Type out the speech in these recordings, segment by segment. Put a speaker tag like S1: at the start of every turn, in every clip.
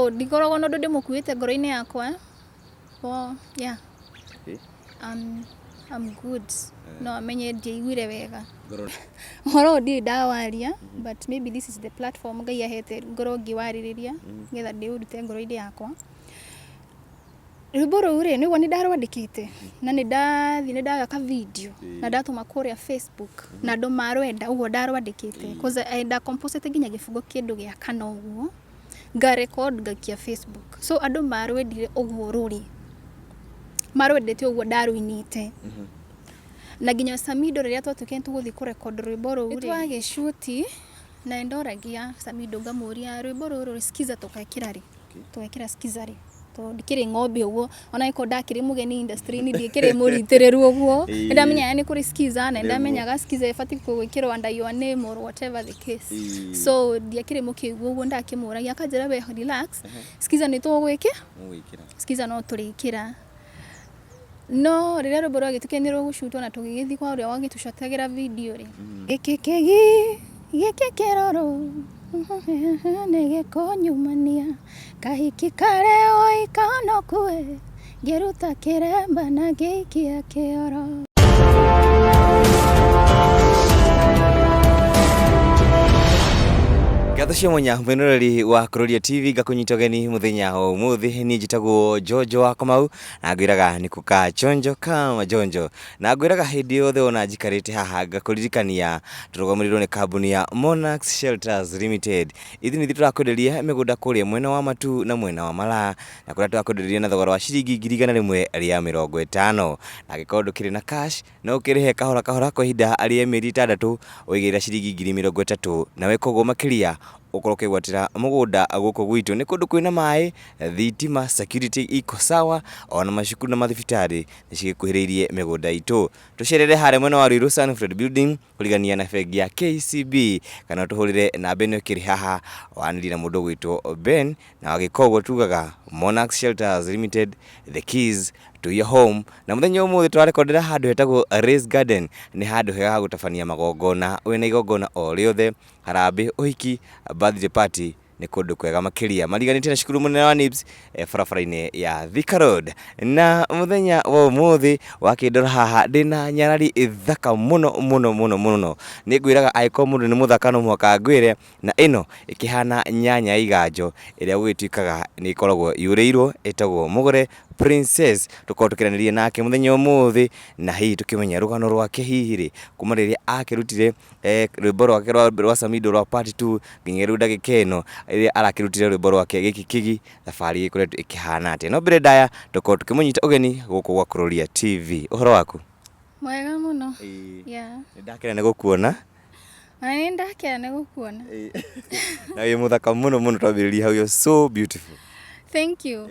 S1: So ndikoragwo na ũndũ ndĩmũkuĩte ngoro-inĩ yakwa. Well, yeah.
S2: Okay.
S1: I'm good. No amenye ndiaiguire wega.
S2: Ngoro
S1: Ũhoro ũyũ ndirĩ ndawaria, but maybe this is the platform Ngai ahete ngorwo ngĩwarĩrĩria nĩgetha ndĩũrute ngoro-inĩ yakwa. Rwĩmbo rũu rĩ, nĩguo nĩ ndarwandĩkĩte na nĩ ndathiĩ nĩ ndagaka video na ndatũma kũrĩa Facebook na andũ marwenda ũguo ndarwandĩkĩte, cause ndacomposete nginya gĩbungo kĩndũ gĩa kana ũguo, nga record ngaikia Facebook. So andũ marwendire ũguo rũrĩ, marwendete ũguo ndarũinĩte. Na nginya Samido rĩrĩa twatuĩkire nĩ tũgũthiĩ kũrecord rwĩmbo rũu rĩ, nĩtwagĩcuti na nĩndoragia Samido ngamũria rwĩmbo rũrũ skiza tũgekĩra rĩ? Tũgekĩra skiza rĩ? Tondũ ndikĩrĩ ng'ombe ũguo, ona angĩkorwo ndakĩrĩ mũgeni industry-inĩ ndikĩrĩ mũritĩrĩru ũguo. Nĩndamenyaga nĩ kũrĩ skiza na nĩndamenyaga skiza ĩbatiĩ gwĩkĩrwo under your name or whatever the case. So ndiakĩrĩ mũkĩgu ũguo, ndakĩmũragia akanjĩra we relax, skiza nĩ tũgwĩkĩra, skiza no tũrĩkĩra. No rĩrĩa rwĩmbo rwagĩtuĩkire nĩ rũgũcutwo na tũgĩgĩthiĩ kwa ũrĩa wagĩtũcotagĩra video rĩ, gĩkĩ kĩgi gĩkĩ kĩroro nĩ gĩkũnyumania, kahiki karĩa oika no kue, ngĩruta kĩremba na ngĩikia kĩoro.
S2: Ngatho cia mwanya mwĩnoreri wa Kuroria TV, ngakũnyita ũgeni mũthenya wa ũmũthĩ. Niĩ njĩtagwo Jojo wa Kamau na ngwĩraga nĩ kũka chonjo kama jonjo, na ngwĩraga hĩndĩ yothe wona njikarĩte haha ngakũririkania tũrũgamĩrĩirwo nĩ kambuni ya Monarchs Shelters Limited. Ithuĩ nĩ ithuĩ tũrakwenderia mĩgũnda kũrĩa mwena wa Matu na mwena wa Malaa, na kũrĩa tũrakwenderia na thogora wa ciringi 150,000, na angĩkorwo ndũkĩrĩ na cash no ũkĩrĩhe kahora kahora kwa ihinda rĩa mĩeri 6, ũigĩrĩra ciringi 30,000, na weka ũguo makĩria ũkorwo ũkĩgwatĩra mũgũnda gũkũ gwitũ. Nĩ kũndũ kwĩna maĩ, thitima, security iko sawa, ona macukuru na mathibitarĩ nĩ cigĩkuhĩrĩirie mĩgũnda itũ. Tũcerere harĩa mwena wa Ruiru Sanford Building kũrigania na bengi ya KCB, kana ũtũhũrĩre namba ĩno ĩkĩrĩ haha wanĩrie na mũndũ ũgwĩtwo Ben, na wagĩka ũguo tugaga Monarch Shelters Limited, the keys to your home. Na mũthenya ũmũthĩ tũrarekondera handũ hetagwo Rays Garden. Nĩ handũ hega ha gũtabania magongona, wĩna igongona o rĩothe, harambĩ, ũhiki, birthday party, nĩ kũndũ kwega makĩria. Mariganĩtie na cukuru mũnene wa NIBS, barabara-inĩ ya Thika Road. Na mũthenya wa ũmũthĩ wakĩndora haha ndĩna nyarari thaka mũno mũno mũno mũno. Nĩ ngwĩraga angĩkorwo mũndũ nĩ mũthaka no mũhaka ngwĩre, na ĩno ĩkĩhana nyanya ya iganjo ĩrĩa gũgĩtuĩkaga nĩ ĩkoragwo yũrĩirwo, ĩtagwo Mũgũre Princess. Tũkorwo tũkĩaranĩria nake mũthenya ũmũthĩ na hihi tũkĩmenya rũgano rwake, hihi rĩ kuma rĩrĩa akĩrutire rwĩmbo rwake rwa Samido rwa part 2 nginya rĩu ndagĩka ĩno ĩrĩa arakĩrutire rwĩmbo rwake gĩkĩ kĩgi, thabarĩ ĩkoretwo ĩkĩhana atĩa. No mbere ndaya tũkorwo tũkĩmũnyita ũgeni gũkũ gwa Kuroria TV. Ũhoro waku?
S1: Mwega mũno. Yeah.
S2: Nĩ ndakena nĩ gũkuona.
S1: Ona nĩ ndakena nĩ gũkuona.
S2: Na wĩ mũthaka mũno mũno, twambĩrĩrie hau, you're so beautiful.
S1: Thank you.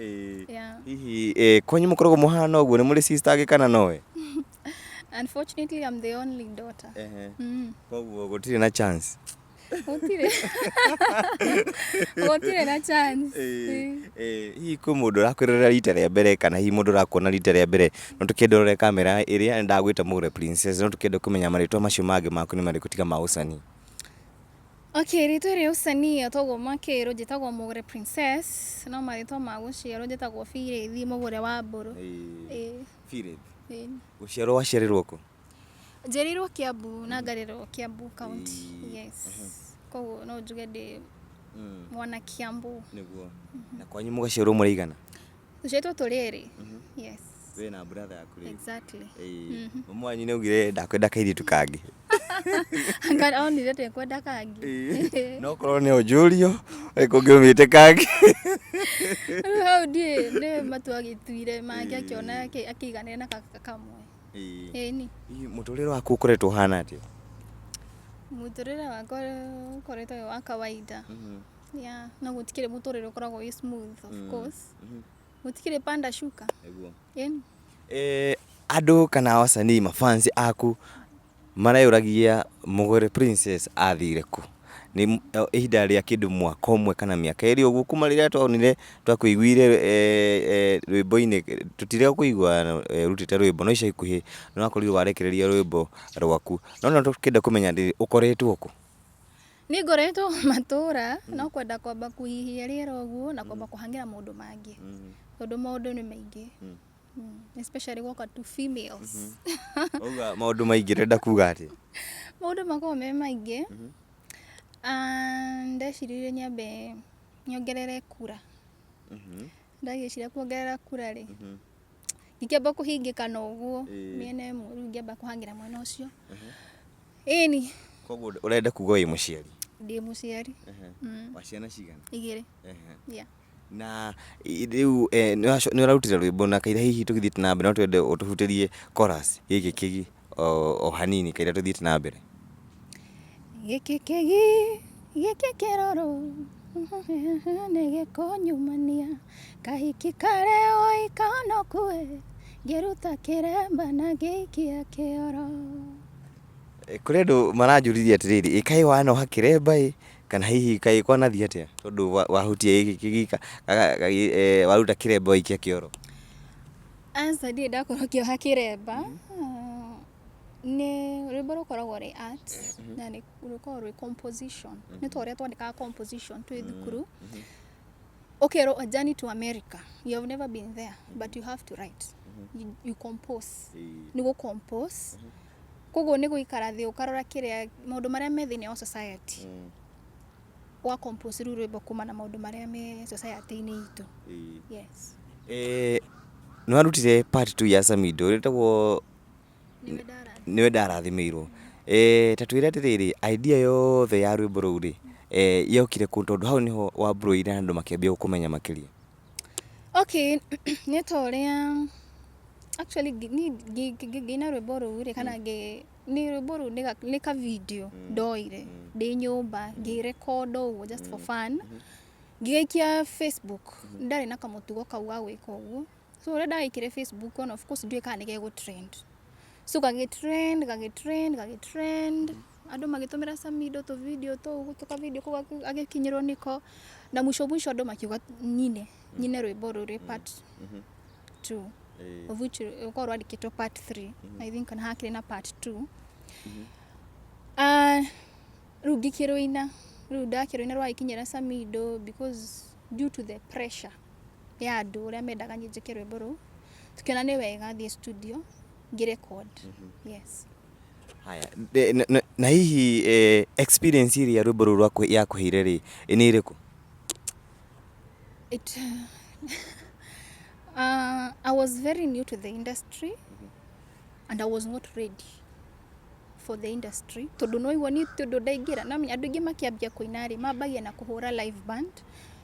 S1: Yeah.
S2: Hihi kwanyu mũkoragwo mũhana ũguo, nĩ mũrĩ sister angĩ kana nowe?
S1: Unfortunately, I'm the only daughter.
S2: Koguo gũtirĩ na chance.
S1: Gũtirĩ. Gũtirĩ na chance.
S2: Hihi kwĩ mũndũ ũrakwĩrorera rita rĩa mbere, kana hihi mũndũ ũrakuona rita rĩa mbere, no tũkĩende ũrore kamera ĩrĩa nĩ ndagwĩta Mũgũre Princess, no tũkĩende kũmenya marĩtwa macio mangĩ maku nĩ marĩkũ tiga ma ũcani?
S1: Okay, rĩtwa rĩa ũcani toguo makĩrwo njĩtagwo Mũgũre Princess, no marĩtwa ma gũciarwo njĩtagwo Birĩthi Mũgũre wa Mbũrũ. Ĩĩ.
S2: Birĩthi.
S1: Ĩĩ.
S2: Gũciarwo waciarĩrwo kũ?
S1: Njiarĩirwo Kiambu na ngarererwo Kiambu County. Yes. Koguo no njuge ndĩ mwana Kiambu.
S2: Nĩguo. Na kwanyu mũgaciarwo mũrĩ aigana?
S1: Tũciarĩtwo tũrĩ erĩ. Yes.
S2: We na brother yaku rĩu?
S1: Exactly.
S2: Mamu wanyu nĩ augire ndakwenda kairĩtu kangĩ?
S1: Anga onire ndekwenda kangĩ.
S2: No korwo nĩ ũnjũrio kũngĩumĩte kangĩ.
S1: Rĩu hau ndiĩ nĩ matua agĩtuire make akĩona akĩiganĩra na gaka kamwe. Ĩni.
S2: Hihi mũtũrĩre waku ũkoretwo ũhana atĩa?
S1: Mũtũrĩre wakwa ũkoretwo wĩ wa kawaida. Yeah, no gũtikĩrĩ mũtũrĩre ũkoragwo wĩ smooth, of course. Gũtikĩrĩ panda shuka.
S2: Nĩguo.
S1: Ĩni.
S2: Andũ kana wasanii mafans aku mareyũragia Mũgũre Princess athire kũ? Nĩ ihinda rĩa kĩndũ mwaka ũmwe kana mĩaka ĩrĩ ũguo kuma rĩrĩa twonire twakũiguire rwĩmbo-inĩ, tũtirĩ kũigua ũrutĩte rwĩmbo, no ica ikuhĩ nĩ wakorirwo warekereria rwĩmbo rwaku. No no tũkĩenda kũmenya ũkoretwo kũ?
S1: Niĩ ngoretwo matũra no kwenda kwamba kũhihia rĩera ũguo na kwamba kũhang'ĩra maũndũ mangĩ, tondũ maũndũ nĩ maingĩ, especially gwoka to females.
S2: Auga maũndũ maingĩ, renda kuga atĩa?
S1: Maũndũ makoragwo me maingĩ. Ah, ndeciririe nyambe nyongerere kura. Ndagĩciria kuongerera kura rĩ, ngĩkĩamba kũhingĩkana ũguo mĩena ĩmwe, rĩu ngĩamba kũhang'ĩra mwena ũcio, ĩni.
S2: Koguo ũrenda kuga wĩ mũciari?
S1: Ndĩ mũciari.
S2: Wa ciana cigana?
S1: 2. Yeah.
S2: Na rĩu nĩ ũrarutire rwĩmbo na kaira, hihi tũgĩthiĩte na mbere no twende ũtũhutĩrie chorus gĩkĩ kĩgi o hanini kaira tũthiĩte na mbere.
S1: Gĩkĩ kĩgi gĩkĩ kĩroro nĩ gĩkũnyumania kahiki karĩa oikanokue ngĩruta kĩremba na ngĩikia kĩoro.
S2: Kũrĩ andũ maranjũririe atĩrĩrĩ, ĩ kaĩ wanoha kĩremba ĩ, kana hihi kaĩ kwanathiĩ atĩa, tondũ wahutia gĩkĩ kĩgi waruta kĩremba waikia kĩoro?
S1: Aca, ndirĩ ndakorwo ngĩoha kĩremba. Ah, nĩ rwĩmbo rũkoragwo rĩ art na nĩ rũkoragwo rwĩ composition, nĩ ta ũrĩa twandĩkaga composition twĩ thukuru, ũkerwo a journey to America. You have never been there, but you have to write. You compose. Nĩ gũ compose, koguo nĩ gũikara thĩ ũkarora kĩrĩa maũndũ marĩa me thĩinĩ wa society, ũga compose rĩu rwĩmbo kuma na maũndũ marĩa me society-inĩ itũ, yes.
S2: Nĩ warutire part 2 ya Samido ĩtagwo
S1: Nĩwe Ndarathimĩirwo.
S2: Nĩwe Ndarathimĩirwo. Ta twĩre atĩrĩrĩ, idea yothe ya rwĩmbo rũu rĩ, yokire kũ, tondũ hau nĩho wambũrũire na andũ makĩambia gũkũmenya makĩria?
S1: Okay, nĩ ta ũrĩa actually niĩ ngĩina rwĩmbo rũu rĩ, kana nĩ rwĩmbo rũu nĩ ka video ndoire ndĩ nyũmba, ngĩrecord ũguo just for fun, ngĩgaikia Facebook. Ndarĩ na kamũtugo kau ga gwĩka ũguo, so ũrĩa ndagĩkire Facebook, ona of course ndiũĩ kana nĩ gegũ trend, so gagĩtrend, gagĩtrend, gagĩtrend, andũ magĩtũmĩra Samido tũ video tũu, tũka video kau agĩkinyĩrwo nĩko, na mwisho mwisho andũ makiuga nyine nyine rwĩmbo rũrĩ part 2, of which rũkorwo rwandĩkĩtwo part 3, I think, kana hakĩrĩ na part 2. Ah, rĩu ngĩkĩrũina, rĩu ndakĩrũina rwagĩkinyĩra Samido, because due to the pressure ya andũ ũrĩa mendaga niĩ njĩke rwĩmbo rũu, tukiona nĩ wega thiĩ studio ngĩrecord, yes.
S2: Haya, na hihi experience ĩrĩa rwĩmbo rũu yakũheire rĩ, nĩ ĩrĩkũ?
S1: It I was very new to the industry and I was not ready for the industry, tondũ no igua ni tondũ ndaingĩra namenya andũ aingĩ makĩambia kũina rĩ, mambagia na kũhũra live band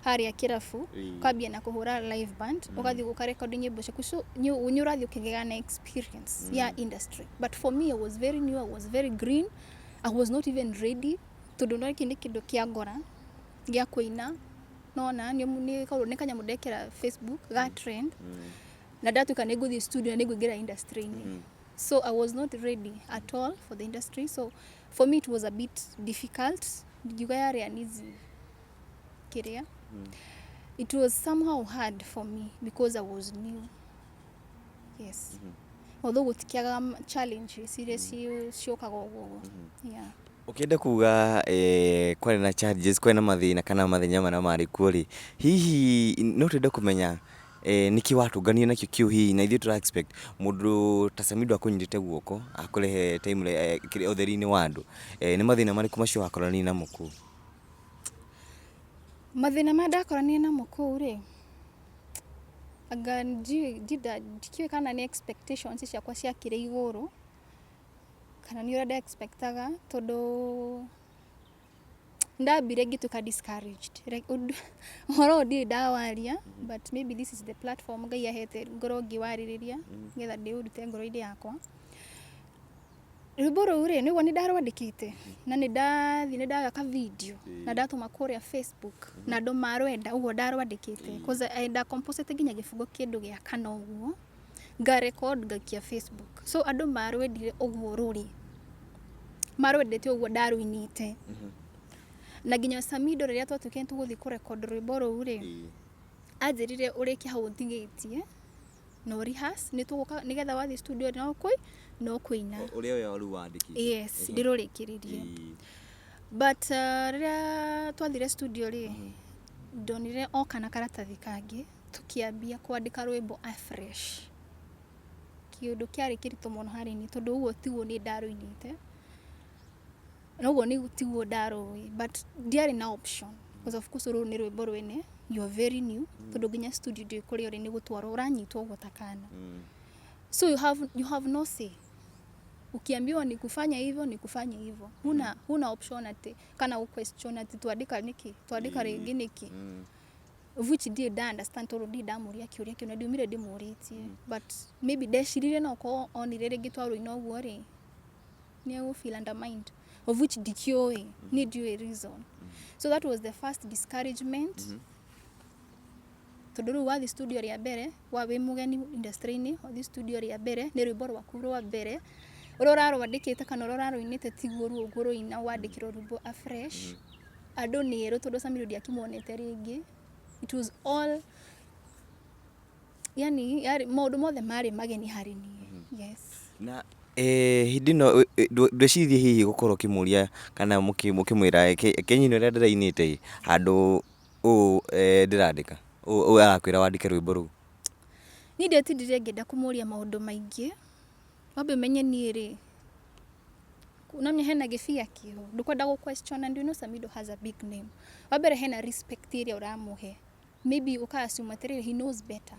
S1: harĩa kĩrabu. Ũkambia na kũhũra live band, ũgathiĩ ũkarekondi nyĩmbo ciaku, so nĩ ũrathiĩ ũkĩgĩaga na experience ya industry. But for me, I was very new, I was very green, I was not even ready, tondũ no gĩkĩ nĩ kĩndũ kĩa ngora gĩa kũina, nona nĩ kanyamũ ndekĩra Facebook ga trend, na ndatuĩka nĩ ngũthiĩ studio na nĩ ngũingĩra industry-inĩ. So I was not ready at all for the industry, so for me it was a bit difficult. Ndingiuga yarĩ an easy kĩrĩa, it was somehow hard for me because I was new, yes, although gũtikĩagaga challenges iria ciũkaga ũguo, yeah.
S2: Ũkĩenda kuga kwarĩ na challenges, kwarĩ na mathĩna kana mathĩna marĩa marĩ kuo rĩ, hihi no twende kũmenya nĩkĩ watũnganire nakĩo kĩu, hihi na ithuĩ tũra expect mũndũ ta Samido akũnyitĩte guoko akũrehe time kĩrĩa ũtheri-inĩ wa andũ, nĩ mathĩna marĩkũ macio wakoranire namo kũu?
S1: Mathĩna marĩa ndakoranire namo kũu rĩ, anga ndikĩũĩ kana nĩ expectations ciakwa ciakĩrĩ igũrũ kana nĩ ũrĩa nda expectaga, tondũ ndambire ngĩtuĩka discouraged. Like, ũhoro ũyũ ndirĩ ndawaria, but maybe this is the platform Ngai ahete ngorwo ngĩwarĩrĩria nĩgetha ndĩũrute ngoro-inĩ yakwa. Rwĩmbo rũu rĩ, nĩguo nĩ ndarwandĩkĩte na nĩ ndathiĩ nĩ ndagaka video na ndatũma kũrĩa Facebook na andũ marwenda ũguo ndarwandĩkĩte, cause ndacomposete nginya gĩbungo kĩndũ gĩa kana ũguo, ngarecord, ngaikia Facebook, so andũ marwendire ũguo rũrĩ, marwendete ũguo ndarũinĩte. Na nginya Samido rĩrĩa twatuĩkire nĩ tũgũthiĩ kũrecord rwĩmbo rũu rĩ, anjĩrire ũrĩkie hau ũtigĩtie na ũrehearse, nĩ tũgũka nĩgetha wathiĩ studio no kũina.
S2: Ũrĩa we rĩu wandĩkĩte?
S1: Yes, ndĩrũrĩkĩrĩrie. But rĩrĩa twathire studio rĩ, ndonire oka na karatathi kangĩ, tũkĩambia kwandĩka rwĩmbo afresh. Kĩũndũ kĩarĩ kĩritũ mũno harĩ niĩ, tondũ ũguo tiguo niĩ ndarũinĩte na ũguo nĩ tiguo ndarũĩ, but ndiarĩ na option because of course rũrũ nĩ rwĩmbo rwene, you are very new, tondũ nginya studio ndĩũĩ kũrĩa ũrĩ, nĩ gũtwarwo ũranyitwo ũguo ta kana. So you have no say. Ukiambiwa ni kufanya hivyo, ni kufanya hivyo. Huna option ati kana question ati twandĩka nĩkĩ, twandĩka rĩngĩ nĩkĩ, of which ndirĩ nda understand, tondũ ndirĩ ndamũria kĩũria kĩu na ndiumire ndĩmũrĩtie. But maybe ndeciririe no korwo onire rĩngĩ twarũina ũguo rĩ, nĩ egũ feel undermined, of which ndikĩũĩ, niĩ ndiũĩ reason. So that was the first discouragement, tondũ rĩu wathiĩ studio rĩa mbere wa wĩ mũgeni industry-inĩ, wathiĩ studio rĩa mbere, nĩ rwĩmbo rwaku rwa mbere, ũrĩa ũrarwandĩkĩte kana ũrĩa ũrarũinĩte tiguo ruo ũkũrũina, wandĩkĩrwo rwĩmbo afresh. Andũ nĩ erũ, tondũ Samido ndiakĩmuonete rĩngĩ. It was all, yani yarĩ maũndũ mothe marĩ mageni harĩ niĩ, yes.
S2: Na hĩndĩ ĩno ndwĩcirie hihi gũkorwo ũkĩmũria kana mũkĩmwĩra kenyini ũrĩa ndĩrainĩte ĩ, handũ ũũ ndĩrandĩka ũũ arakwĩra wandĩke rwĩmbo rũu?
S1: Niĩ ndietindire ngĩenda kũmũria maũndũ maingĩ. Wambe ũmenye niĩ rĩ, namenya hena gĩbia kĩho, ndũkwenda gũ question, and you know Samido has a big name. Wa mbere, hena respect ĩrĩa ũramũhe, maybe ũka assume atĩrĩrĩ, he knows better.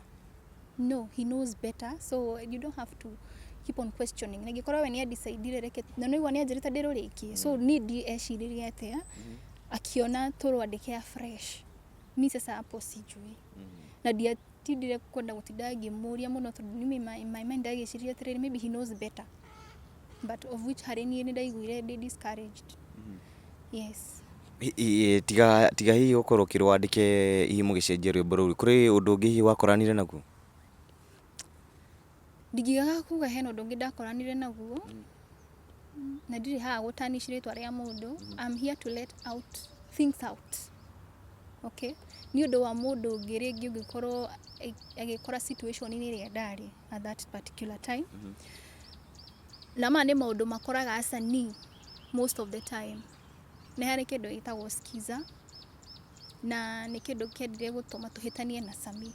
S1: No, he knows better, so you don't have to keep on questioning. Na ingĩkorwo we nĩ adecidire, reke na nĩigua nĩ anjĩrĩte ndĩrũrĩkie, so niĩ ndi eciririe atĩa akiona tũrwandĩke afresh. Mi sasa hapo sijui, na ndiatindire kwenda gũtinda ngĩmũria mũno, tondũ niĩ my mind ndagĩciria atĩrĩrĩ, maybe he knows better, but of which harĩ niĩ nĩ ndaiguire ndĩ discouraged, yes.
S2: Tiga hihi gũkorwo ũkĩrwo wandĩke, hihi mũgĩcenjia rwĩmbo rũu, kũrĩ ũndũ ũngĩ hihi wakoranire naguo?
S1: Ndingĩaga kuga hena ũndũ ũngĩ ndakoranire naguo, na ndirĩ haha gũtanish rĩtwa rĩa mũndũ. I'm here to let out things out, okay? Nĩ ũndũ wa mũndũ ũngĩ rĩngĩ ũngĩkorwo agĩkora situation-inĩ ĩrĩa ndarĩ at that particular time. Na maya nĩ maũndũ makoraga acanii most of the time. Nĩ harĩ kĩndũ gĩtagwo skiza, na nĩ kĩndũ kĩendire gũtũma tũhĩtanie na Sami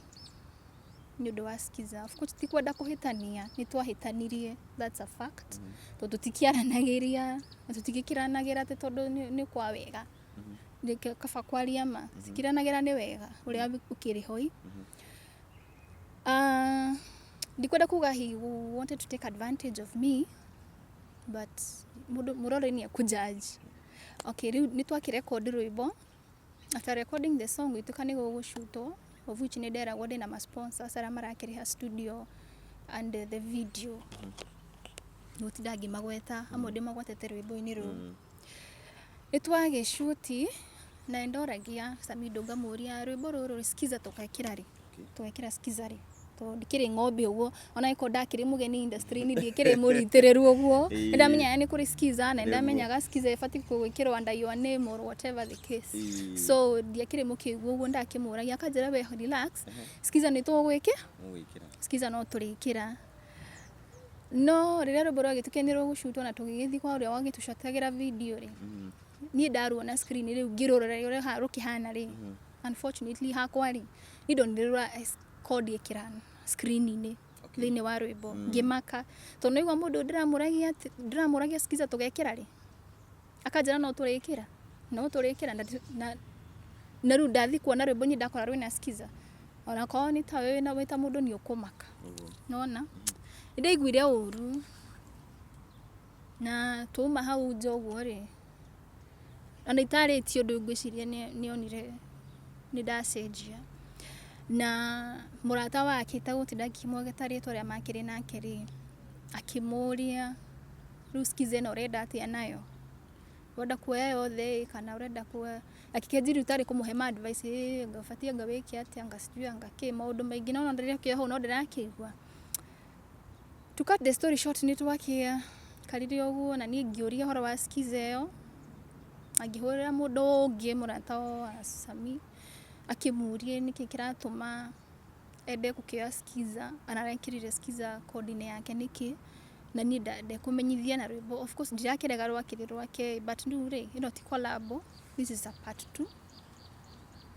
S1: nĩ ũndũ wa skiza. Of course ti kwenda kũhĩtania, nĩ twahĩtanirie, that's a fact, tondũ tũtikiaranagĩria na tũtigĩkiranagĩra atĩ tondũ nĩ kwa wega. Nĩ kaba kwaria ma, tũtikiranagĩra nĩ wega ũrĩa ũkĩrĩ hoi. Ndikwenda kuga he wanted to take advantage of me, but mũndũ mũrori nĩ ekũjudge. Okay, rĩu nĩ twakĩrekondi rwĩmbo. After recording the song, gĩtuĩka nĩ gũgũcutwo, of which nĩ nderagwo ndĩna ma sponsors arĩa marakĩrĩha studio and the video. Gũtinda ngĩmagweta, amwe ndĩmagwetete rwĩmbo-inĩ rũu. Nĩ twagĩcuti na ndoragia Samido ngamũria, rwĩmbo rũrũ skiza tũgekĩra rĩ, tũgekĩra skiza rĩ? Tondũ ndikĩrĩ ng'ombe ũguo, ona angĩkorwo ndakĩrĩ mũgeni industry-inĩ, ndiĩkĩrĩ mũritĩrĩru ũguo. Nĩ ndamenyaga nĩ kũrĩ skiza, na nĩ ndamenyaga skiza ĩbatiĩ gwĩkĩrwo under your name or whatever the case, so ndiakĩrĩ mũkĩgu ũguo. Ndakĩmũragia, akanjĩra, "We relax, skiza nĩ tũgwĩkĩra, skiza no tũrĩkĩra." No rĩrĩa rwĩmbo rwagĩtuĩkire nĩ rũgũcutwo na tũgĩgĩthiĩ kwa ũrĩa wagĩtũcotagĩra video rĩ, niĩ ndaruona screen rĩu, ngĩrora ũrĩa rũkĩhana rĩ, unfortunately hakwa rĩ, niĩ ndonire rũra kodi ĩkĩra screen-inĩ thĩinĩ wa rwĩmbo, ngĩmaka, tondũ naigua mũndũ ndĩramũragia ndĩramũragia skiza tũgekĩra rĩ, akanjĩra no tũrĩkĩra, no tũrĩkĩra. Na rĩu ndathi kuona rwĩmbo, niĩ ndakora rwĩna skiza. Onakorwo nĩ ta wĩ wĩ ta mũndũ, nĩ ũkũmaka. Nona nĩ ndaiguire ũru, na twauma hau nja ũguo rĩ, ona itarĩtie ũndũ, ngwĩciria nĩ onire nĩ ndacenjia. Na mũrata wake, itagũtinda ngĩmwageta rĩtwa rĩa makĩrĩ nake rĩ, akĩmũria, "Rĩu skiza ĩno ũrenda atĩa nayo? Ũrenda kuoya yothe ĩ, kana ũrenda kuoya?" Akĩkĩanjirie tarĩ kũmũhe ma advice, ĩ anga ũbatiĩ, anga wĩke atĩa, anga sijui anga kĩ, maũndũ maingĩ. No rĩrĩa kĩo hau no ndĩrakĩigua. To cut the story short, nĩ twakĩakarire ũguo, na niĩ ngĩũria ũhoro wa skiza ĩyo, angĩhũrĩra mũndũ ũngĩ mũrata wa Sami, akĩmũrie nĩkĩ kĩratũma ende gũkĩoya skiza, ararekĩrire skiza kodi-inĩ yake nĩkĩ. Na niĩ ndekũmenyithia na rwĩmbo, of course ndirakĩrega rwakĩrĩ rwake, but rĩu rĩ, ĩno ti collabo, this is a part two.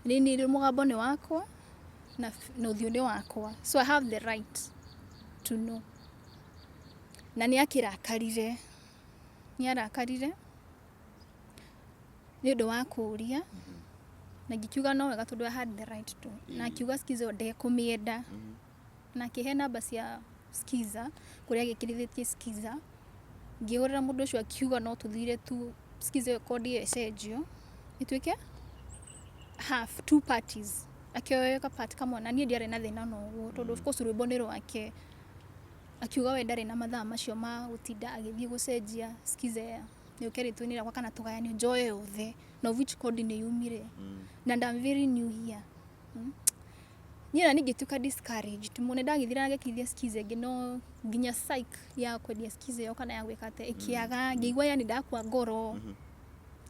S1: Nĩ niĩ mũgambo nĩ wakwa na ũthiũ nĩ wakwa, so I have the right to know. Na nĩ akĩrakarire, nĩ arakarire nĩ ũndũ wa kũũria, na ngĩkiuga no wega tondũ I had the right to. Na akiuga Skiza ĩyo ndekũmĩenda, na akĩhe namba cia Skiza kũrĩa agĩkĩrithĩtie Skiza. Ngĩhũrĩra mũndũ ũcio, akiuga no tũthire tu Skiza ĩyo kodi ĩyo ĩcenjio ĩtuĩke half, two parties, akĩoya ka part kamwe, na niĩ ndiarĩ na thĩna na ũguo tondũ of course rwĩmbo nĩ rwake. Akiuga we ndarĩ na mathaa macio ma gũtinda agĩthiĩ gũcenjia Skiza ĩyo yũke rĩtwa-inĩ rĩakwa kana tũgayanio njoe yothe, na of which kodi nĩ yumire na I'm very new here. Niĩ na ningĩtuĩka discouraged mũno, nĩndagĩthire na ngĩkĩrithia Skiza ĩngĩ, no nginya psych ya kwendia Skiza ĩyo kana ya gwĩka atĩa ĩkĩaga. Ngĩigua yani ndakua ngoro,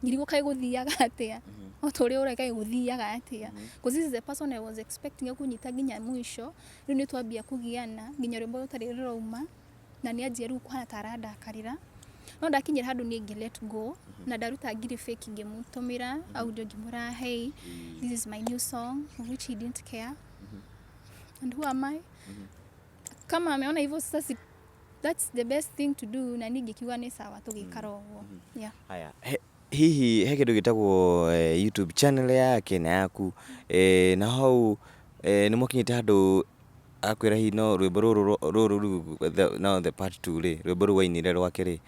S1: ngĩrigwo kaĩ gũthiaga atĩa, o ta ũrĩa ũreka kaĩ gũthiaga atĩa, because this is the person I was expecting ekũnyita nginya mũico. Rĩu nĩ twambia kũgiana nginya rwĩmbo rũtarĩ rũrauma, na nĩ anjia rĩu kũhana ta arandakarĩra, no ndakinyĩra handũ niĩ ngĩ let go na ndaruta ngiri fake, ngĩmũtũmĩra audio, ngĩmwĩra, "Hey, this is my new song," of which he didn't care. And who am I? Kama ameona hivyo sasa that's the best thing to do. Na niĩ ngĩkiuga nĩ sawa, tũgĩikara ũguo, yeah.
S2: Haya, hihi he kĩndũ gĩtagwo YouTube channel yake na yaku, na hau nĩ mwakinyĩte handũ akwĩra hihi no rwĩmbo rũrũ rĩu now the part two rĩ, rwĩmbo rũu wainire rwake rĩ,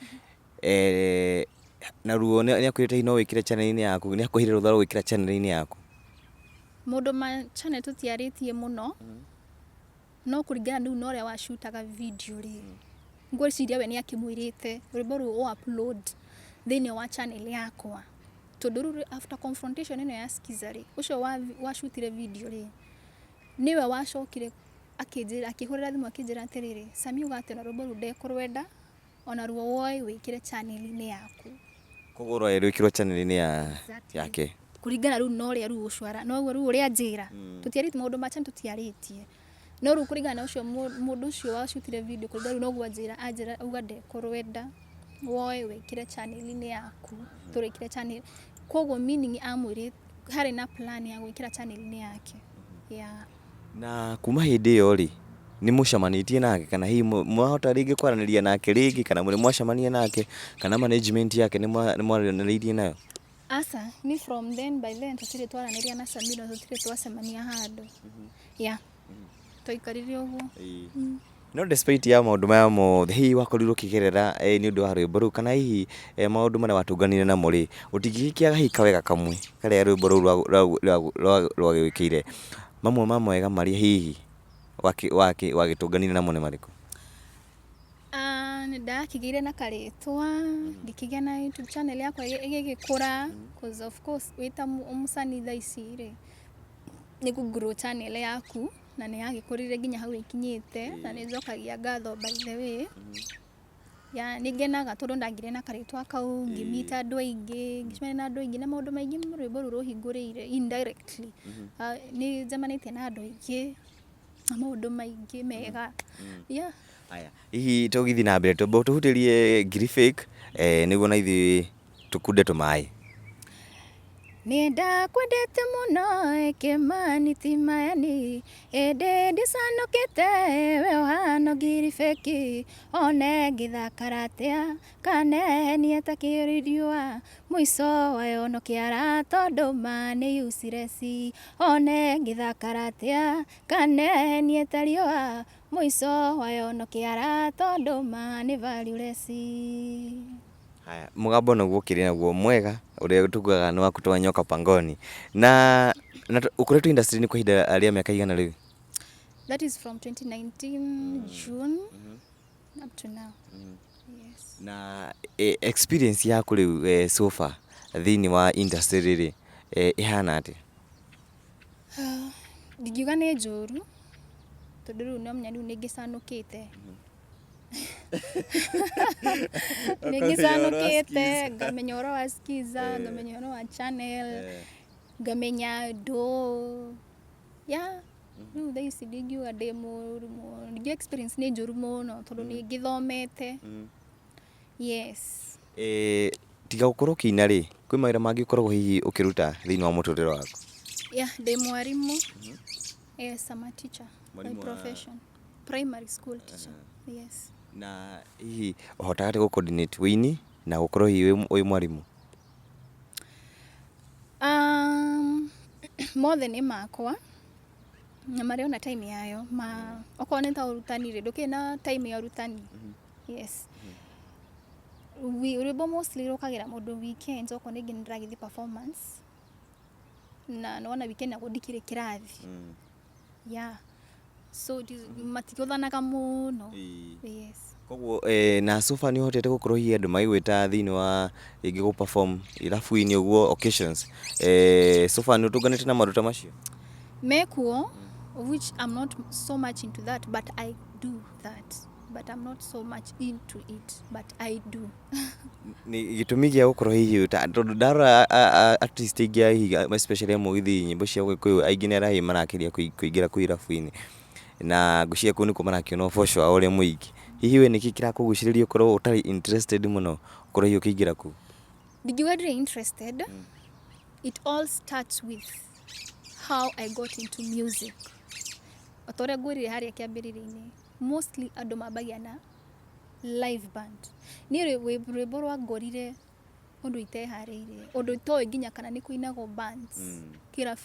S2: naruo nĩ akwĩrĩte hihi no wĩkĩre channel-inĩ yaku, nĩ akũheire rũtha rwa gwĩkĩra channel-inĩ yaku?
S1: Mũndũ ma channel tũtiarĩtie mũno, no kũringana rĩu na ũrĩa wacutaga video rĩ, ngwĩciria we nĩ akĩmwĩrĩte rwĩmbo rũu o upload thĩinĩ wa channel yakwa, tondũ rĩu after confrontation ĩno ya Skiza rĩ, ũcio wacutire video rĩ, nĩwe wacokire akĩnjĩra, akĩhũrĩra thimũ akĩnjĩra atĩrĩrĩ, "Sami uga atĩ ona rwĩmbo rũu ndekũrwenda, ona ruo woe wĩkĩre channel-inĩ yaku."
S2: Koguo rwarĩ rwĩkĩrwo channel-inĩ ya yake.
S1: Kũringana rĩu na ũrĩa rĩu ũcio noguo rĩu ũrĩa njĩra, tũtiarĩtie maũndũ ma channel, tũtiarĩtie, no rĩu kũringana na ũcio mũndũ ũcio wacutire video, kũringana rĩu noguo anjĩra auga ndekũrwenda, woe wĩkĩre channel-inĩ yaku, tũrĩkĩre channel. Koguo meaning amwĩrĩ harĩ na plan ya gwĩkĩra channel-inĩ yake, yeah.
S2: Na kuma hĩndĩ ĩyo rĩ, nĩ mũcemanĩtie nake kana hihi mwahota rĩngĩ kwaranĩria nake rĩngĩ, kana mũrĩ mwacemania nake, kana management yake nĩ mwaranĩirie nayo?
S1: Aca, ni from then, by then tũtirĩ twaranĩria na Samira, tũtirĩ twacemania handũ, yeah, twaikarire ũguo.
S2: No despite ya maũndũ maya mothe hihi wakorirwo ũkĩgerera nĩ ũndũ wa rwĩmbo rũu, kana hihi maũndũ marĩa watũnganire namo rĩ, ũtingĩgĩkĩaga hihi kawega kamwe karĩa rwĩmbo rũu rwagwĩkĩire, mamwe ma mawega marĩa hihi wagĩtũnganire namo nĩ marĩkũ?
S1: Ah, nĩ ndakĩgĩire na karĩtwa, ngĩkĩgĩa na YouTube channel yakwa ĩgĩgĩkũra, cause of course wĩta mũcani thaa ici rĩ, nĩ kũ grow channel yaku, na nĩ yagĩkũrire nginya hau ĩkinyĩte, na nĩ njokagia ngatho by the way. Ya, nĩ ngenaga tondũ ndagĩire na karĩtwa kau, ngĩmita andũ aingĩ, ngĩcemania na andũ aingĩ na maũndũ maingĩ rwĩmbo rũu rũhingũrĩire indirectly. Ah, nĩ njemanĩtie na andũ aingĩ na maũndũ maingĩ mega, yeah.
S2: Aya, hihi tũgĩthiĩ na mbere, twamba tũhutĩrie ngiri fake nĩguo na ithuĩ tũkunde tũmaĩ.
S1: Nĩ ndakwendete mũno Kĩmani ti mayani, ĩndĩ ndicanũkĩte we ũhana ngiri fake, one ngĩthakara atĩa kana ta kĩriua, mũico wayo no kĩara tondũ ma nĩ useless, one ngĩthakara atĩa kana ta riũa, mũico wayo no kĩara tondũ ma nĩ valueless.
S2: Haya, mũgambo naguo ũkĩrĩ naguo mwega ũrĩa tugaga nĩ wa kutoa nyoka pangoni, na ũkoretwo industry-inĩ kwa ihinda rĩa mĩaka igana rĩu?
S1: That is from 2019 June up to now. Yes.
S2: Na experience yaku rĩu so far thĩinĩ wa industry rĩrĩ ĩhana atĩa?
S1: Ndingiuga nĩ njũru tondũ rĩu no menya rĩu nĩ ngĩcanũkĩte, nĩ ngĩcanũkĩte, ngamenya ũhoro wa Skiza, ngamenya ũhoro wa channel, ngamenya andũ, yeah. Rĩu thaa ici ndingiuga ndĩ mũru mũno, ndingiuga experience nĩ njũru mũno tondũ nĩ ngĩthomete. Yes.
S2: Eh, tiga gũkorwo ũkĩina rĩ, kwĩ mawĩra mangĩ ũkoragwo hihi ũkĩruta thĩinĩ wa mũtũrĩre waku?
S1: Yeah, ndĩ mwarimũ. Yes, I'm a teacher by
S2: Mwarimũ wa-
S1: profession. Primary school teacher. Yes.
S2: Na hihi ũhotaga atĩa gũ coordinate wĩini na gũkorwo hihi wĩ mwarimũ?
S1: Mothe nĩ makwa na marĩ ona time yayo ma okorwo nĩ ta ũrutani rĩ, ndũkĩrĩ na time ya ũrutani. Yes. Rwĩmbo mostly rũkagĩra mũndũ weekends okorwo rĩngĩ nĩ ndĩragĩthiĩ performance na nĩwona weekend nakuo ndikĩrĩ kĩrathi. Yeah. So it is, matigũthanaga mũno. Yes.
S2: Koguo na so far nĩ ũhotete gũkorwo hihi andũ magĩgwĩta thĩinĩ wa rĩngĩ gũ perform irabu-inĩ ũguo occasions. So far nĩ ũtũnganĩte na maũndũ ta macio?
S1: Mekuo, of which I'm not so much into that, but I do that. But I'm not so much into it, but I do.
S2: Nĩ gĩtũmi gĩa gũkorwo hihi tondũ ndarora artist aingĩ a hihi especially a mũgithi, nyĩmbo cia Gĩkũyũ, aingĩ nĩ arĩa hihi marakĩria kũingĩra kũu irabu-inĩ na ngwĩciria kũu nĩkuo marakĩona ũboco wao ũrĩa mũingĩ. Hihi we nĩkĩ kĩrakũgucĩrĩria ũkorwo ũtarĩ interested mũno ũkorwo hihi ũkĩingĩra kũu?
S1: Ndingiuga ndirĩ interested. It all starts with how I got into music. O ta ũrĩa ngwĩrire harĩa kĩambĩrĩria-inĩ, mostly andũ mambagia na live band. Niĩ rwĩmbo rwangorire ũndũ iteharĩirie, ũndũ itoĩ nginya kana nĩ kũinagwo bands kĩrabu.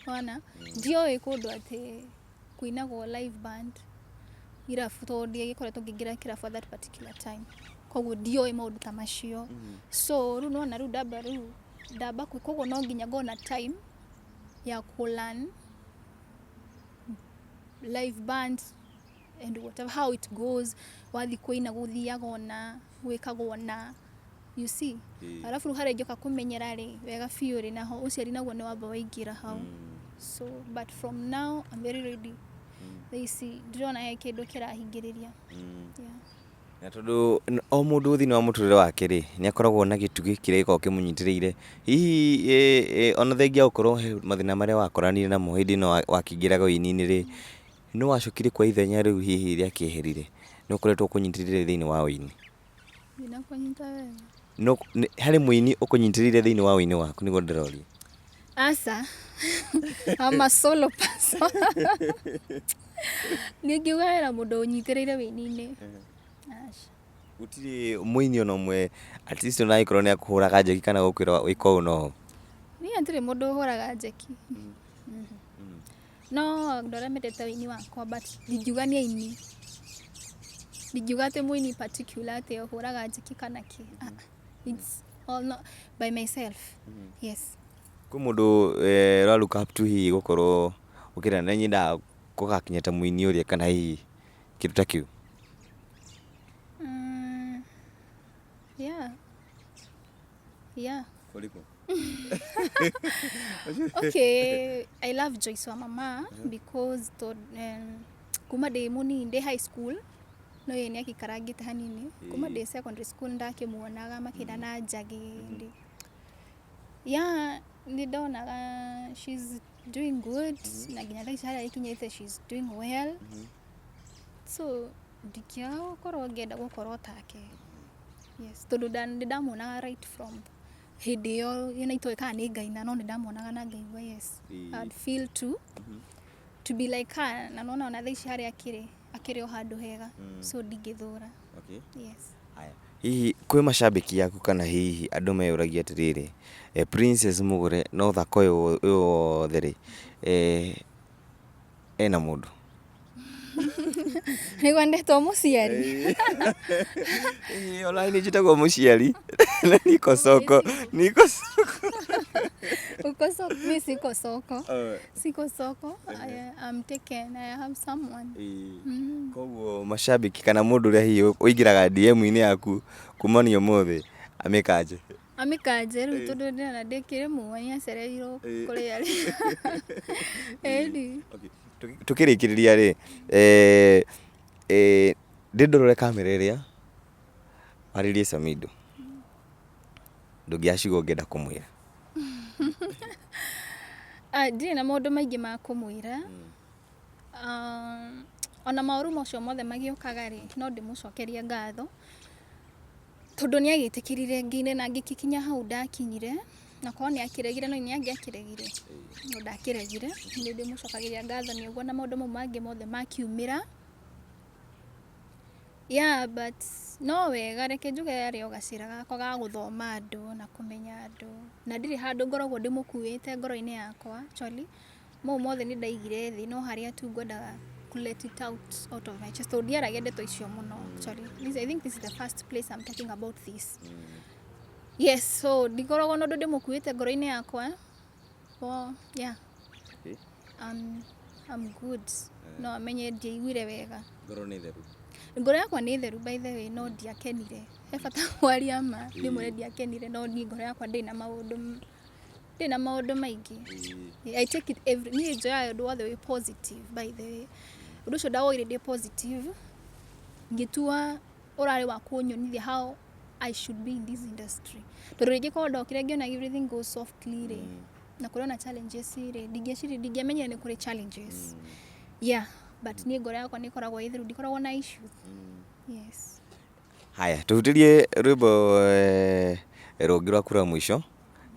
S1: Wona? Ndioĩ kũndũ atĩ kũinagwo live band irabu tondũ ndiagĩkoretwo ngĩingĩra kĩrabu at that particular time. Koguo ndioĩ maũndũ ta macio. So rĩu nĩwona rĩu ndamba rĩu ndamba koguo no nginya ngorwo na time ya kũ learn live band and whatever, how it goes, wathiĩ kũina gũthiaga ũna, gwĩkagwo ũna, you see. Arabu rĩu harĩa ingĩũka kũmenyera rĩ wega biũ rĩ, naho ũciari naguo nĩ wamba waingĩra hau. So but from now I'm very ready. Thaa ici ndirona he kĩndũ kĩrahingĩrĩria. Yeah.
S2: Na tondũ o mũndũ thĩinĩ wa mũtũrĩre wake rĩ, nĩ akoragwo na gĩtugĩ kĩrĩa gĩkoragwo kĩmũnyitĩrĩire. Hihi ona thengia wa gũkorwo he mathĩna marĩa wakoranire namo hĩndĩ ĩno wakĩingĩraga ũini-inĩ rĩ, nĩ wacokire kwa ithenya rĩu hihi rĩakĩeherire, nĩ ũkoretwo ũkũnyitĩrĩire thĩinĩ wa ũini?
S1: Ndinakũnyita wega.
S2: No, harĩ mũini ũkũnyitĩrĩire thĩinĩ wa ũini waku nĩguo ndĩroria?
S1: Aca. I'm a solo person. Niĩ ingiuga hena mũndũ ũnyitĩrĩire wĩini-inĩ. Aca.
S2: Gũtirĩ mũini ona ũmwe at least ona angĩkorwo nĩ akũhũraga njeki kana gũkwĩra wĩka ũũ na ũũ?
S1: Niĩ hatirĩ mũndũ ũhũraga njeki. No andũ arĩa mendete ũini wakwa but ndingiuga nĩ aini. Ndingiuga atĩ mũini particular atĩ ũhũraga njeki kana kĩ. It's all not by myself. Yes.
S2: Kwĩ mũndũ ũra look up to hihi gũkorwo ũkĩra nĩ nyendaga gũgakinya ta mũini ũrĩa kana hihi kĩndũ ta kĩu?
S1: Yeah. Yeah.
S2: Ũrĩkũ?
S1: Okay, I love Joyce wa mama because to, kuma ndĩ mũnini ndĩ high school no ye nĩ akĩikarangĩte hanini kuma ndĩ secondary school ndakĩmuonaga makĩina na Njagĩ ndĩ yeah, nĩ ndonaga she's doing good na nginya thaa ici harĩa ĩkinyĩte she's doing well, so ndingĩaga gũkorwo ngĩenda gũkorwo take. Yes, tondũ nĩ ndamuonaga right from hĩndĩ ĩyo ona itoĩ kana nĩ ngaina, no nĩ ndamuonaga na ngaigua yes, I'd feel to be like her, na nona ona thaa ici harĩa akĩrĩ akĩrĩ o handũ hega, so ndingĩthũra. Yes.
S2: Haya. Hihi kwĩ macambĩki aku kana hihi andũ meyũragia atĩrĩrĩ, Princess Mũgũre na ũthaka ũyũ wothe rĩ, ena mũndũ?
S1: Nĩguo ndetwo mũciari.
S2: Ĩĩ, ona niĩ njĩtagwo mũciari na niko soko, niko soko.
S1: Uko soko? Mi siko soko. Siko soko. I'm taken. I have someone.
S2: Koguo macambĩki kana mũndũ ũrĩa hihi ũingĩraga DM-inĩ yaku kumania ũmũthĩ amĩkanje?
S1: Amĩkanje rĩu tondũ ndĩrona ndĩkĩrĩ muo nĩ acereirwo kũrĩa arĩ. Ĩni.
S2: Tũkĩrĩkĩrĩria rĩ, ndĩ ndorore kamera ĩrĩa warĩrie Samido, ndũngĩaga ciugo ũngĩenda kũmwĩra?
S1: Ndirĩ na maũndũ maingĩ ma kũmwĩra. Ona maũru macio mothe magĩũkaga rĩ, no ndĩmũcokerie ngatho tondũ nĩ agĩtĩkĩrire nginya na ngĩkinya hau ndakinyire, na korwo nĩ akĩregire no nĩ angĩakĩregire, no ndakĩregire. Nĩ ndĩmũcokagĩria ngatho nĩ ũguo na maũndũ mau mangĩ mothe makiumĩra. Yeah, but no wega reke njuge yarĩ o gacĩra gakwa ga gũthoma andũ na kũmenya andũ, na ndirĩ handũ ngoragwo ndĩmũkuĩte ngoro-inĩ yakwa actually. Mau mothe nĩ ndaigire thĩ, no harĩa tu ngwendaga kũ let it out of my chest tondũ ndiaragia ndeto icio mũno actually. This, I think this is the first place I'm talking about this. Yes, so ndikoragwo na ũndũ ndĩmũkuĩte ngoro-inĩ yakwa. Well, yeah.
S2: Okay.
S1: I'm good. No amenye ndiaiguire wega.
S2: Ngoro nĩ theru.
S1: Ngoro yakwa nĩ theru by the way, no ndiakenire. He bata kwaria ma, ndĩmwĩre ndiakenire, no niĩ ngoro yakwa ndĩ na maũndũ, ndĩ na maũndũ maingĩ. I take it every, niĩ njoyaga ũndũ wothe wĩ positive by the way. Ũndũ ũcio ndawoire ndĩ positive, ngĩtua ũrarĩ wa kũnyonithia how I should be in this industry. Tondũ rĩngĩ korwo ndokire ngĩona everything goes softly rĩ, na kũrĩ ona challenges rĩ, ndingĩeciria, ndingĩamenyire nĩ kũrĩ challenges. Yeah, but niĩ ngoro yakwa nĩ ĩkoragwo ĩ theru, ndikoragwo na issues. Yes.
S2: Haya, tũhutĩrie rwĩmbo rũngĩ rwaku rwa mũico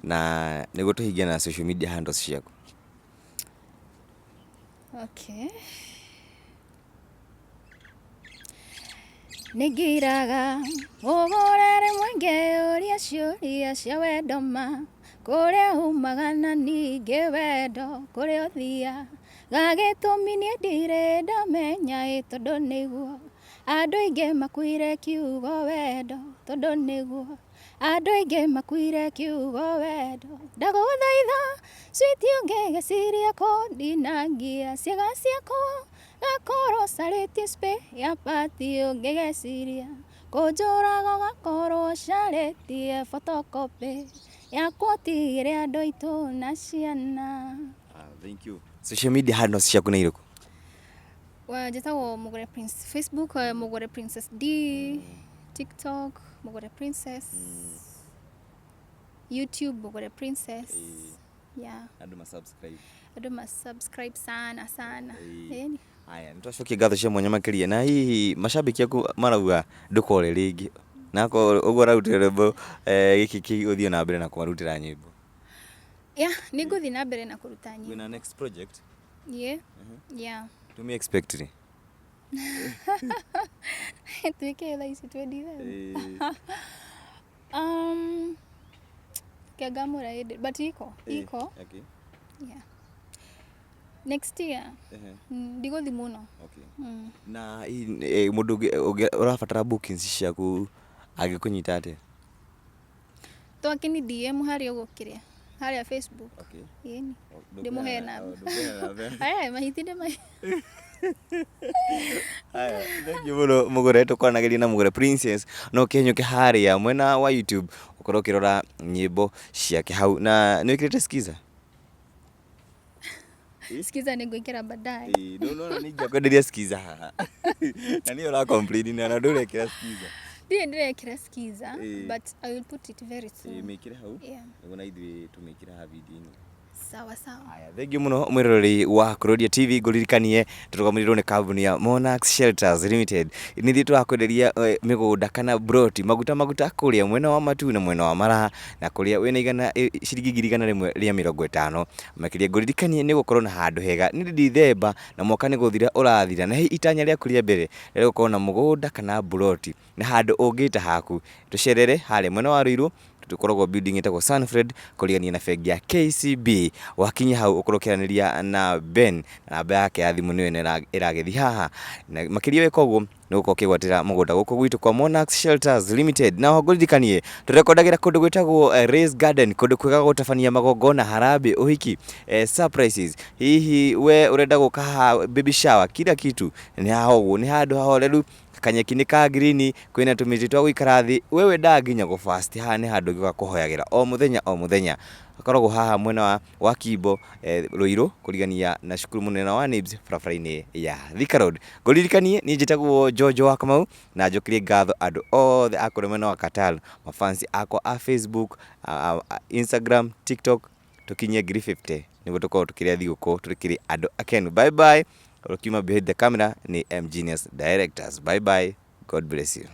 S2: na nĩguo tũhingie na social media handles ciaku.
S1: Okay. Nĩngiraga ũgũre rĩmwe ngeyũria ciũria cia wendo ma, kũrĩa umaga na ningĩ wendo kũrĩa ũthiaga, gĩtũmi niĩ ndirĩ ndamenya ĩ tondũ nĩguo andũ aingĩ makuire kiugo wendo, tondũ nĩguo andũ aingĩ makuire kiugo wendo. Ndagũthaitha sweet ũngĩgĩciria kũndinangia ciĩga ciakwa, gakorwo ũcarĩtie spare part ũngĩgeciria kũnjũraga ũgakorwo ũcarĩtie photocopy yakwa ũtigĩre andũ aitũ na ciana.
S2: Thank you. Social media handles ciaku nĩ irĩkũ?
S1: Njĩtagwo Mugure Prince Facebook, Mugure Princess D, TikTok Mugure Princess, YouTube Mugure Princess. Yeah.
S2: Andũ ma subscribe.
S1: Andũ ma subscribe sana sana. Ĩni.
S2: Haya, nĩ twacokia ngatho cia mwanya makĩria na hihi macambĩki aku marauga ndũkore rĩngĩ nako ũguo ũrarutire rwĩmbo gĩkĩ kĩgũthiĩ na mbere na kũmarutĩra nyĩmbo.
S1: Yeah, nĩ ngũthiĩ na mbere na kũruta nyĩmbo.
S2: Wĩna next project?
S1: Yeah. Yeah.
S2: Tũmi expect rĩ?
S1: Twĩke thaa ici 27. Kengamũra ĩndĩ but iko iko.
S2: Okay.
S1: Yeah. Next year. Ndigũthiĩ mũno.
S2: Okay. Na hihi mũndũ ũngĩ ũrabatara bookings ciaku angĩkũnyita atĩa?
S1: Twakĩni DM harĩa ũguo kĩrĩa harĩa Facebook.
S2: Okay.
S1: Ĩni. Ndĩmũhe namba. Aya mahiti ndĩ
S2: Haya, thank you mũno Mũgũre, tũkwaranageria na Mũgũre Princess no ũkĩhanyũke harĩa mwena wa YouTube ũkorwo ũkĩrora nyĩmbo ciake hau na nĩ wĩkĩrĩte skiza?
S1: Skiza nĩ ngwĩkĩra baadaye.
S2: Ĩĩ, nĩ nĩ ingĩakwenderia skiza haha na nĩyo ũra complain na ndũrekĩra skiza.
S1: Ndirĩ ndĩrekĩra skiza, but I will put it very soon.
S2: Ĩĩ, mĩkĩre hau
S1: Yeah.
S2: nĩguo na ithuĩ tũmĩkĩre haha video-inĩ.
S1: Sawa sawa.
S2: Haya, thank you mũno mwĩroreri wa Kuroria TV, ngũririkanie tũrũgamĩrĩirwo nĩ kambuni ya Monarch Shelters Limited. Nĩ ithuĩ tũrakwenderia mĩgũnda kana broti maguta maguta kũrĩa mwena wa Matu na mwena wa Maraha na kũrĩa wĩna igana ciringi 150,000. Makĩria ngũririkanie nĩ gũkorwo na handũ hega nĩ Dithemba na mwaka nĩ gũthira ũrathira na hihi itanya rĩaku rĩa mbere rĩa gũkorwo na mũgũnda kana broti na handũ ũngĩta haku, tũcerere harĩa mwena wa Ruiru, tũkoragwo building ĩtagwo Sunfred kũrigania na bengi ya KCB. Wakinya hau ũkorwo ũkĩaranĩria na Ben na namba yake ya thimũ nĩyo ĩno ĩragĩthiĩ haha, na makĩria weka ũguo nĩ ũgũkorwo ũkĩgwatĩra mũgũnda gũkũ gwitũ kwa Monarch Shelters Limited. Na ngũririkanie tũrekondagĩra kũndũ gwĩtagwo Rays Garden, kũndũ kwega gũtabania magongona, harambee, ũhiki, surprises. Hihi we ũrenda gũka haha baby shower, kila kitu nĩ haha ũguo, nĩ handũ hahoreru, kanyeki nĩ ka green, kwĩna tũmĩtĩ twa gũikara thĩ, we wendaga nginya gũ fast, haha nĩ handũ ũngĩũka kũhoyagĩra o mũthenya o mũthenya. Hakoragwo haha mwena wa Kimbo, Ruiru, kũrigania na cukuru mũnene wa NIBS barabara-inĩ ya Thika Road. Ngũririkanie niĩ njĩtagwo Jojo wa Kamau na njokerie ngatho andũ othe a kũrĩa mwena wa Qatar, mafansi akwa a Facebook, Instagram, TikTok, tũkinyie 50,000 nĩguo tũkorwo tũkĩrĩa thigũkũ tũkĩrĩ andũ akenu. Bye bye. Ũkiuma behind the camera nĩ M Genius Directors. Bye bye, God bless you.